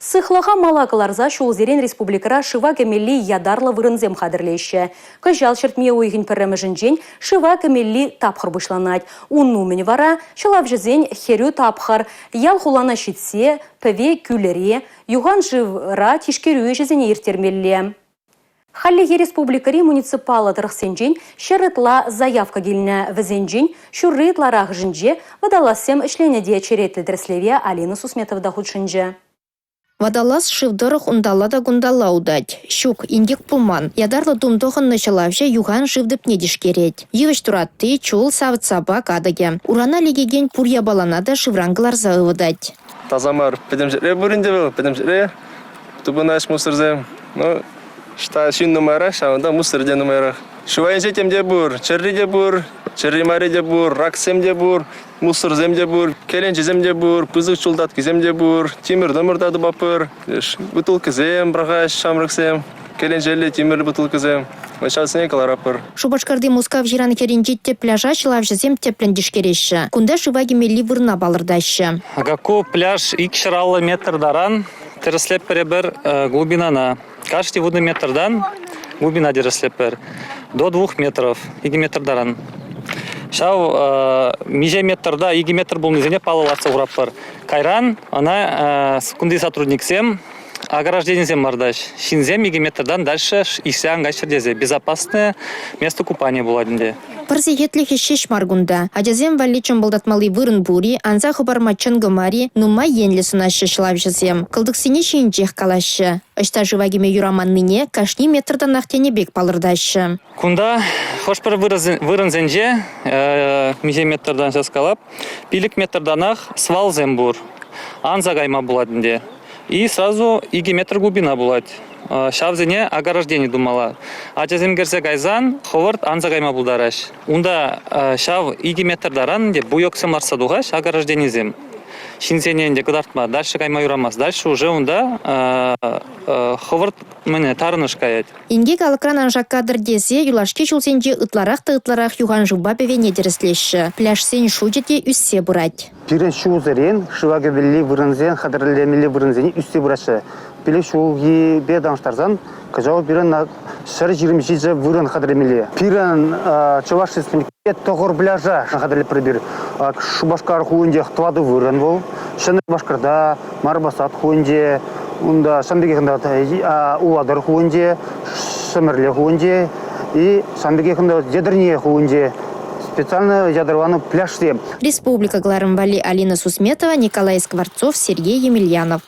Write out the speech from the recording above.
Сыхлӑха мала кӑларса ҫулсерен республикӑра шыва кӗмелли ятарлӑ вырӑнсем хатӗрлеҫҫӗ. Кӑҫал ҫӗртме уйӑхӗн пӗрремӗшӗнчен шыва кӗмелли тапхӑр пуҫланать. Ун умӗн вара ҫӑлавҫӑсен хӗрӳ тапхӑр. Ял-хулана ҫитсе пӗве-кӳлӗре, юхан шывра тишкерӳ ӗҫӗсене ирттермелле. Хальлӗхе республикӑри муниципаллӑ тӑрӑхсенчен ҫӗр ытла заявка килнӗ. Вӗсенчен ҫурри ытларахӑшӗнче водолазсем ӗҫленӗ те черетлӗ тӗрӗслеве Алина Сусметова та хутшӑнчӗ. Водолаз шыв тӑрӑх унталла та кунталла утать. Ҫук, инкек пулман. Ятарлӑ тум тӑхӑннӑ ҫӑлавҫӑ юхан шыв тӗпне тишкерет. Йывӑҫ туратти, чул, савӑт-сапа катӑкӗ. Урана лекекен пур япалана та шывран кӑларса ывӑтать. Таса мар пӗтӗм ҫӗре пур ӗнтӗ вӑл, пӗтӗм ҫӗре тупӑнаҫ мусорсем. Ну, ӑҫта ҫын нумайрах, ҫавӑнта мусор те нумайрах. Шыв айӗнче тем те пур, чӗрри те пур, чӗрри мари те пур, раксем те пур, мусорсем те пур, кӗленчесем те пур, пысӑк чул таткисем те пур, тимӗр-тӑмӑр та тупатпӑр, бутылкӑсем пӑрахаҫ ҫамрӑксем, кӗленчеллӗ тимӗр бутылкӑсем. Ҫавсене кӑларатпӑр. Шупашкарти Мускав ҫыран хӗрринчи тӗп пляжа ҫӑлавҫӑсем тӗплӗн тишкереҫҫӗ. Кунта шыва кӗмелли вырӑна палӑртаҫҫӗ. Ку пляж 250 метр таран тӗрӗслетпӗр эпир глубинана. Каждый вунӑ метртан глубина тӗрӗслетпӗр. До двух метров, икӗ метр таран. Ҫав миҫе метрта икӗ метр пулнисене паллӑ лартса хуратпӑр. Кайран ӑна кунти сотрудниксем огражденисем лартаҫ. Ҫынсем икӗ метртан дальше ишсе ан кайччӑр тесе безопасное место купания пулать ӗнтӗ. Пӗр сехетлӗх ӗҫ ҫеҫ мар кунта. Ачасем валли чӑмпӑлтатмалли вырӑн пур-и, анса хӑпарма чӑнкӑ мар-и, нумай енлӗ сӑнаҫҫӗ ҫӑлавҫӑсем. Кӑлтӑксене ҫийӗнчех калаҫҫӗ. Ӑҫта шыва кӗме юраманнине кашни метртанах тенӗ пек палӑртаҫҫӗ. Кунта хӑш-пӗр вырӑнсенче миҫе метртан ҫас калап, 5 метртанах свалсем пур. Анса кайма пулать ӗнтӗ. И сразу 2 метр глубина пулать. Ҫавсене ограждени тумалла. Ачасем кӗрсе кайсан хӑвӑрт анса кайма пултараҫ. Унта ҫав 2 метр таран ӗнтӗ буйоксем лартса тухаҫ огражденисем. Ҫынсене ӗнтӗ кӑтартма дальше кайма юрамасть. Дальше уже унта хӑвӑрт мӗне тарӑнӑш каять. Инкек алӑкран ан шаккатӑр тесе юлашки ҫулсенче ытларах та ытларах юхан шывпа пӗвене тӗрӗслеҫҫӗ. Пляжсен шучӗ те ӳссе пырать. Пирӗн ҫулсерен шыва кӗмелли вырӑнсен хатӗрлемелли вырӑнсене ӳссе пыраҫҫӗ. Пилӗк ҫулхипе танлаштарсан кӑҫал пирӗн 127 вырӑн хатӗрлемелле. Пирӗн Чӑваш Республикинче тӑхӑр пляжа хатӗрлетпӗр эпир. Шупашкар хулинчех тӑватӑ вырӑн вӑл. Ҫӗнӗ Шупашкарта, Марбасат хулинче, унта ҫавӑн пекех унта Улатӑр хулинче, Ҫӗмӗрле хулинче и ҫавӑн пекех унта Етӗрне хулинче специально ятарланӑ пляжсем. Республика кӑларӑм валли Алина Сусметова, Николай Скворцов, Сергей Емельянов.